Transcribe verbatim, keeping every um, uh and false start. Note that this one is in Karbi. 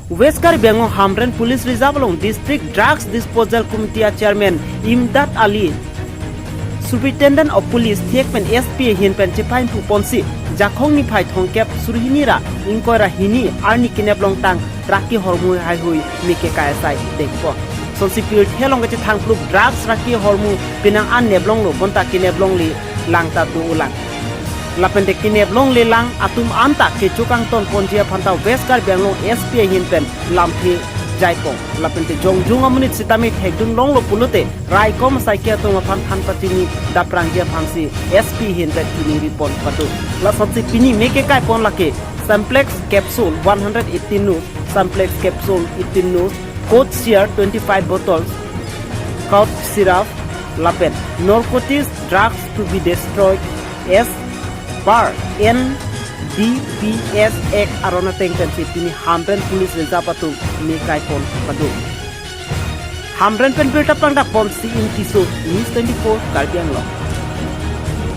West Karbi Anglong Hamren Police Reserve along District Drugs Disposal Committee a Chairman Imdad Ali, Superintendent of Police thiek pen S P ahin pen chepaimpu ponsi Jakhong niphai thomkep suri hini ra ingkoi ra hini arni kenep longtang raki hormu haihui me kekai asai dekpon. Sonsi pirthe along kachethang plup drugs raki hormu penang an neplonglo bonta keneplongle lang ta do-olang. Lapente keneplongle lang atum anta kecho kangton ponji aphan ta West Karbi Anglong S P ahin pen lamthe jaipon. Lapente jongjung amonit sitame thekdun longlo pulote raikom asaike atum aphan than pachini daprangji aphansi S P ahin pen chini ripon pado. Lasonsi pini me kekai pon lake Semplex capsule one hundred eighteen nos, Semplex capsule eighteen nos, cough syrup twenty-five bottles, cough syrup, lapen narcotics drugs to be destroyed as per N D P S Act aron ateng pensi pini Hamren Police Reserve atum me kai pon pado. Hamren pen birta pangdak ponsi Ingti Tisso, News twenty-four Karbi Anglong.